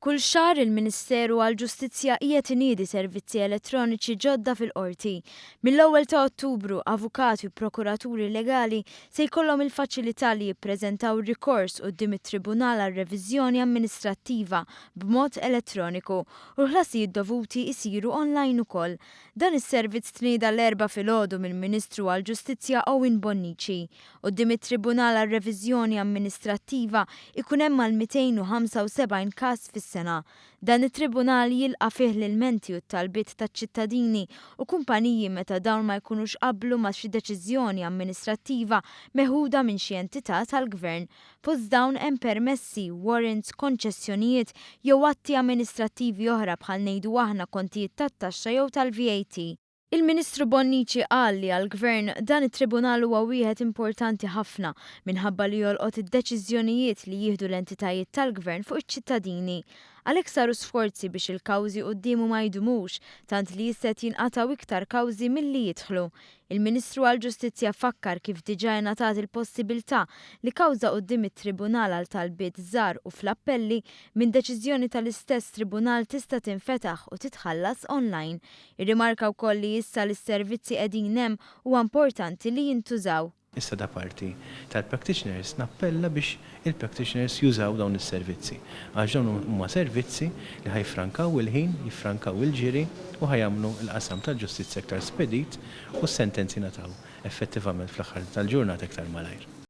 Kull xahar il-Ministeru għall-Ġustizzja qiegħed iniedi servizzi elettroniċi ġodda fil-Qorti. Mill-ewwel ta' Ottubru, avukati u prokuraturi legali se jkollhom il-faċilità li jippreżentaw rikors quddiem it-Tribunal għar-Reviżjoni Amministrattiva b'mod elettroniku u l-ħlasijiet dovuti jsiru online ukoll. Dan is-servizz tnieda l-Erbgħa filgħodu mill-Ministru għall-Ġustizzja Owen Bonnici. Quddiem it-Tribunal għar-Reviżjoni Amministrattiva jkun hemm mal-275 każ fis-sena. Dan it-Tribunal jilqa' fih l-ilmenti u t-talbiet taċ-ċittadini u kumpaniji meta dawn ma jkunux qablu ma' xi deċiżjoni amministrattiva meħuda minn xi entità tal-Gvern. Fost dawn hemm permessi, warrants, konċessjonijiet jew atti amministrattivi oħra bħal ngħidu aħna kontijiet tat-taxxa jew tal-VAT. Il-Ministru Bonnici qal li għall-Gvern dan it-tribunal huwa wieħed importanti ħafna minħabba li jolqot id-deċiżjonijiet li jieħdu l-entitajiet tal-Gvern fuq iċ-ċittadini. Għalhekk saru sforzi biex il-kawżi quddiemu ma jdumux, tant li issa qed jinqatgħu iktar kawżi milli jidħlu. Il-Ministru għall-Ġustizzja fakkar kif diġà ingħatat il-possibiltà li kawża quddiem it-Tribunal għal talbiet żgħar u fl-appelli minn deċiżjoni tal-istess Tribunal tista' tinfetaħ u titħallas online. Irrimarka wkoll li issa li s-servizzi qegħdin hemm huwa importanti li jintużaw. Issa da parti tal-practitioners nappella biex il-practitioners jużaw dawn is-servizzi għax dawn huma servizzi li ħa jiffrankaw il-ħin, jiffrankaw il-ġiri u ħa jagħmlu l-qasam tal-ġustizzja iktar spedit u s-sentenzi jingħataw effettivament fl-aħħar tal-ġurnata iktar malajr.